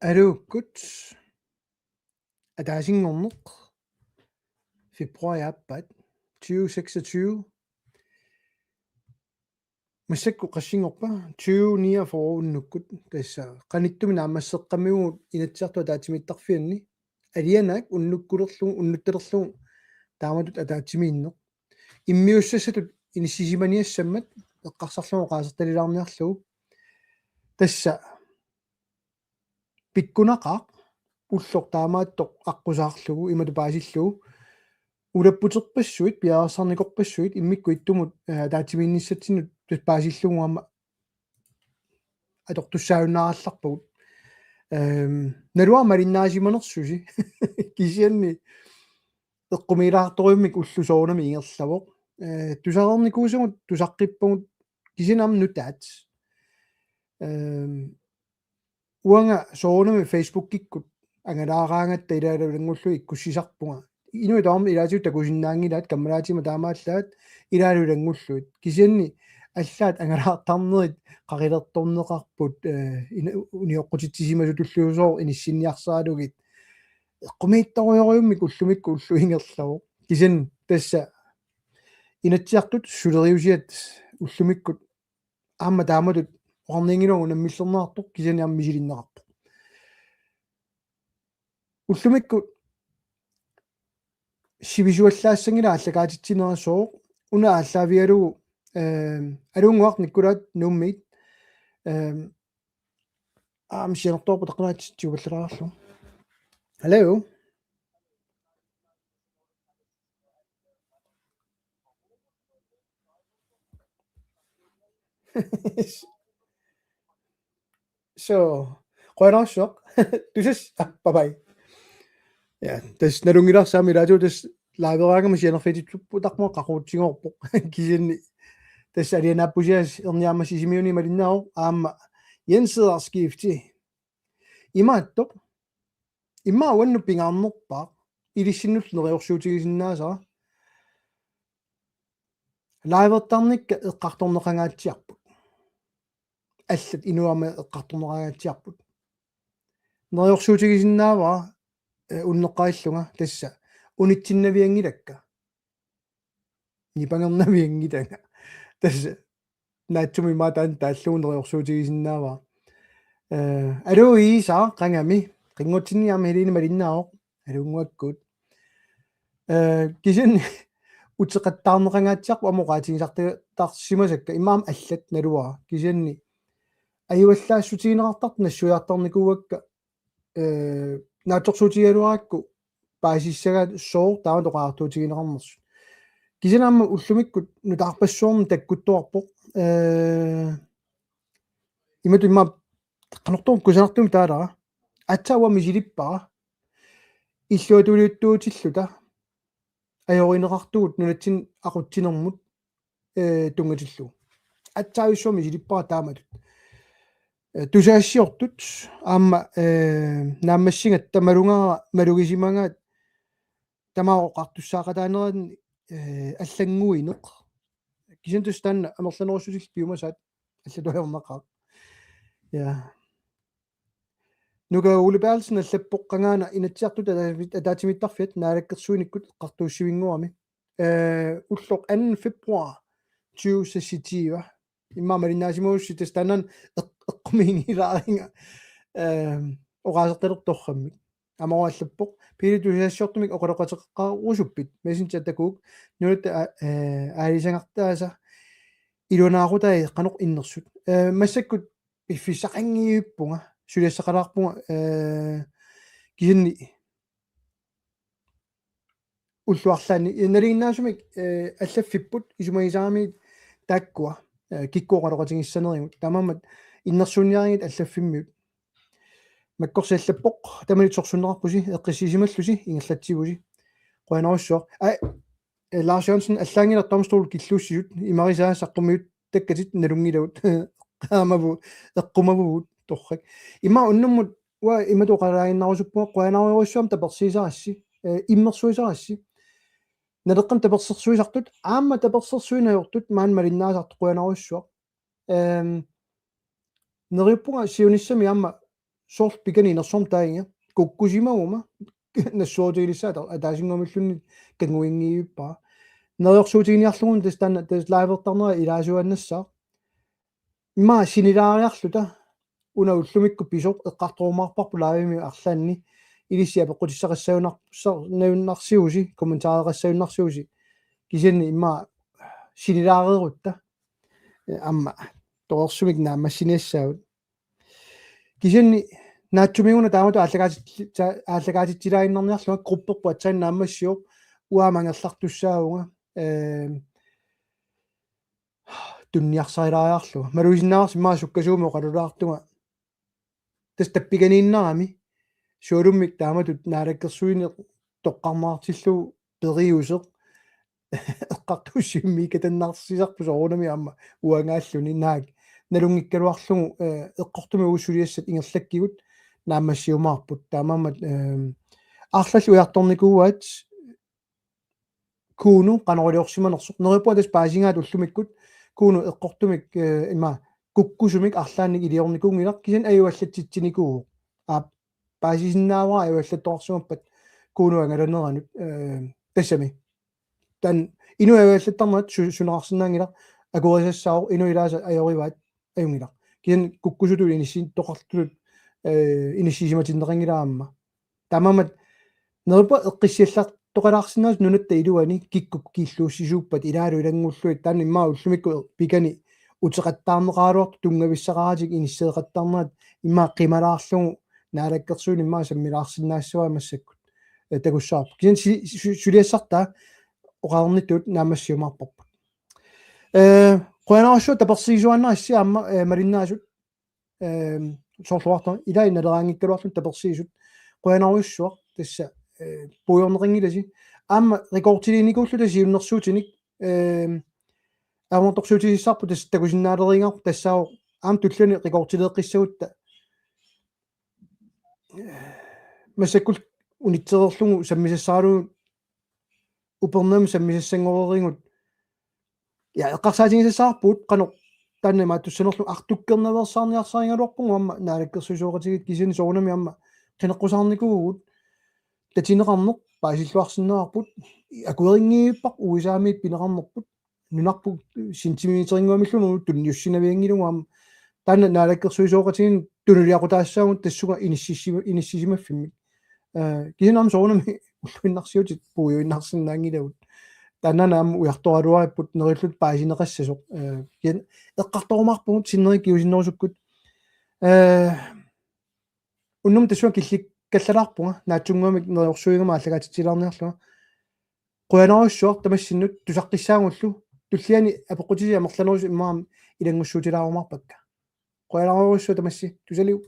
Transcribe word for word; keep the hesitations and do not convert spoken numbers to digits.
Aluukkut. Ataasinngorneq. Februar aappaat tyve seksogtyve. Massakkut qassinngorpa? Tyve niogfyrre unnukkut. Tassa qanittumi naammasseqqammivugut Inatsisartut ataatsimiittarfianni. Alianaak unnukkulerlugu, unnuttalerlugu taamatut ataatsimiinneq. Immiussassatut inissisimaniassammat eqqarsarlunga oqaasertalilaarniarlugu. Tassa pikkunaqaaq ulloq taamaattoq aqqusaarlugu imatut paasillugu. Ulapputerpassuit, piareersarnikorpassuit, immikkut ittumut, eh, ataatsimiinnissatsinnut tassa paasillugu aamma atortussaajunnaarallarpagut. Ehm, naluara malinnaasimanersusi. Kisianni eqqumiilaartorujummik ulloq soorunami ingerlavoq. Eh, tusarnikuusagut tusaqqippagut kisianni aamma nutaat. Ehm, uanga soorunami Facebookikkut angalaaraangatta ilaalu ilanngullugit ikkussisarpunga. Inuit tamarmik ilaatigut takusinnaanngilaat, kammalaatima taamaallaat ilaalu ilanngullugit. Kisianni allaat angalaartarnerit qaqilertorneqarput, eh, ina-, unioqqutitsisimasutulluusooq inissinniarsaralugit. Eqqumiitsorujorujummik ullumikkut ulloq ingerlavoq. Kisianni tassa Inatsisartut suleriusiat ullumikkut aamma taamatut oqarnianngilagut unammillerneqartoq kisianni aamma misilinneqarpoq. Ullumikkut sivisuallaassanngilaq aallakaatitsinera sooq una aallaavigalugu, ehm, Aluunnguaq Nikkulaat Nuummiit, ehm, aamma sianertoorpoq taqqinaatsitsiupallaarlu. Hello? So, qujanarsuaq. Tusas, ah, bye bye. Ja, tassa nalunngilarsi aamma ilaatigut tassa live-eraangama sianerfititsupputarpunga qaqugutsigoorpoq. Kisianni tassa alianaappusias erniaamma Sisimiuni malinnaavoq aamma Jens Ederskifti. Imaattoq. Immaqa uannut pingaarnerpaaq ilissinnullu neriorsuutigisinnaasara. Live-ertarnikka eqqartorneqangaatsiarput. Allat inuamik eqqartorneqangaatsiarput. Neriorsuutigisinnaavara, eh, unneqqarillunga tassa unitsinnavianngilakka. Nipangernavianngilanga. Tassa naatsumik imaattoq taallugu neriorsuutigisinnaavara. Eh, aluu Iisa, qangami, qinngutsinni aamma Helene malinnaavoq, Aluunnguakkut. Eh, kisianni uteqattaarneqangaatsiarput aamma oqaatigisarta-, -tarsimasakka, immaqa aamma allat naluara. Kisianni ajuallaassutigineqartartut nassuiartarnikuuakka, eh, naatsorsuutigigaluarakku paasissagaat sooq taamatut oqariartuutigineqarnersut. Kisianni aamma ullumikkut nutaarpassuarnik takkuttuarpoq, eh, imatut immaqa qanortoq kusanartumik taalara. Aatsaat uanga misilippara. Illuatungiliuttuutilluta ajorineqartugut nunatsinni aqutsinermut, eh, tunngatillugu. Aatsaavissuaq misilippara taamatut. Eh, tusagassiortut aamma, eh, naammassigatta malugaara malugisimagaat tamaat oqartussaaqataaneranni, eh, allannguineq. Kisianni tassa taanna amerlanerussutillu piumasaat allatut ajornaqaaq. Ja. Nuka Ole Berthelsen allappoq qangaana Inatsisartut ata-, ataatsimiittarfiat naalakkersuinikkut eqqartuussivinngorami. Eh, ulloq anden februar tyve seksogtyve. Immaqa malinnaasimagussi tassa taanna eq-, eqqumiigilaariga, eh, oqaasertalertorsuarmik. Amara allappoq. Pele tusagassiortumik oqaloqateqaqqaarusuppiuk. Messenger takuuk. Nunatta a-, eh, aalisagartaasa iluanaaqutai qanoq innersut. Eh, massakkut piffissaqanngivippunga, suliassaqalaarpunga, eh, kisianni ullut arlaanni, eh, nalinginnaasumik, eh, allaffipput isumagisaramiit taakkua, eh, kikkut oqaloqatigissanerigut. Taamaammat innersuunniarigit allaffimmiut. Makkorsi allappoq, tamanit sorsunneqarpusi, eqqissisimallusi, ingerlatsivusi. Qujanarsuaq. Ai, eh, Lars Jørgensen, allaanngilaq domstol killuussisut, imarisaa saqqummiuttakkatit nalunngilagut. Qaamavu-, eqqumavugut, torrak. Immaqa unnummut, uanga imatut oqalaaginnarusuppunga, qujanarujussuaq aamma tapersiisarassi, eh, immersuisarassi. Naleqqamik tapersersuisartut, aamma tapersersuineq ajortut, maani malinnaasartut qujanarujussuaq. Ehm, neriuppunga siunissami aamma soorlu pikani inersorneq taagiga kukkusimaguma nassuerutigilissaat ataasinnguamilluunniit kannguinngivippara. Neriorsuutiginiarlugu tassa taanna tassa livertarnera ilaasuannassaaq. Immaqa sinilaariarluta una ullumikkut pisoq eqqartorumaarparput livemi arlaanni ilissi apeqqutissaqassagunarsiusi, kommentareqassagunarsiusi, kisianni immaqa sinilaareerutta. Aamma torersumik naammassiniassaagut. Kisianni naatsumiguna taamatut aallakaatit-, ta-, aallakaatitsilaaginnarniarlunga grupperput aatsaat naammassivoq, uanga angerlartussaavunga. Ehm, tunniarsarilaariarlunga. Malugisinnaavara immaqa sukkasuumik oqalulaartunga. Tassa tappikaniinnarami. Sualummik taamatut naalakkersuineq toqqarneqartillugu periuseq. Eqqartuussivimmikkatannarsisarpoq soorunami aamma uangaalluni naak. Nalunngikkaluarlugu, eh, eqqortumik uagut suliassat ingerlakkigut naammassiumaarput. Taamaammat, ehm, arlallit ujartornikuuaat Kuno qanoq iliorsimanersoq. Neriuppunga tassa paasigaat ullumikkut Kuno eqqortumik, eh, ima kukkusumik arlaannik iliornikuunngilaq, kisianni ajuallatsitsinikuuvoq. Aap, paasisinnaavara ajuallattoqarsimappat Kuno angalaneranut, eh, tassami. Taanna inuit ajuallattarnerat su-, suneqarsinnaanngilaq, akuerisassaavoq, inuit ilaasa ajorivaat, ajunngilaq. Kisianni kukkusutut inissi-, toqartutut, eh, inissisimatinneqanngilaq aamma. Taamaammat neriuppunga eqqissiallartoqalaarsinnaasut nunatta iluani kikkut killuussisuuppat ilaalu ilanngullugit, taanna immaqa ullumikkut pikani uteqattaarneqaraluartut tunngavissaqaratik inisseeqattaarnerat immaqa qimalaarlugu naalakkersuineq immaqa sammilaarsinnaassavaa massakkut. Eh, takussavarput. Kisianni si-, su-, suliassartaa oqarnittut naammassiumaarparput. Eh, qujanarsuaq tapersiisuaannarassi aamma, eh, malinnaasut, ehm, soorlu oqartunga, ilai naleraanngikkaluarluni tapersiisut. Qujanarsuaq tassa, eh, puigorneqanngilasi. Aamma rekordiliinikuulluta siunnersuutinik, ehm, amernatorsuutisissaarput tassa takusinnaaleriinnarpoq tassaavoq aamma tulliani rekordileeqqissagutta. Massakkut unitsereerlugu sammisassaralugu Upernavimmi sammisassanngoreerigut. Ja, eqqarsaatigisassarput qanoq taanna imaattussanerlugu artukkernaveersaarniarsarigaluarpugut aamma naalakkersuisooqatigiit, kisianni soorunami aamma qineqqusaarnikuuvugut tatineqarneq paasilluarsinnaavarput, akuerinngivippara U S A-miit pineqarnerput, nunarput centimeterinnguamilluunniit tunniussinavianngilagut aamma. Taanna naalakkersuisooqatigiinni tunuliaqutaassaagut tassunga inississima-, inissisimaffimmik. Eh, kisianni aamma soorunami ulluinnarsiutit puiuinnarsinnaanngilagut. Taanna aamma ujartoraluaripput neriulluta paasineqassasoq. Eh, kisianni eqqartorumaarpugut sinneri kingusinnerusukkut. Eh, unnummut tassunga killikkallalaarpunga, naatsunnguamik neriorsuigama aallakaatitsilaarniarlunga. Qujanarsuaq tamassinnut tusaqqissaagullu, tulliani apeqqutisi amerlanerusut immaqa ilanngussuutilaarumaarpakka. Qujanarsuaq tamassi, tusaliuk.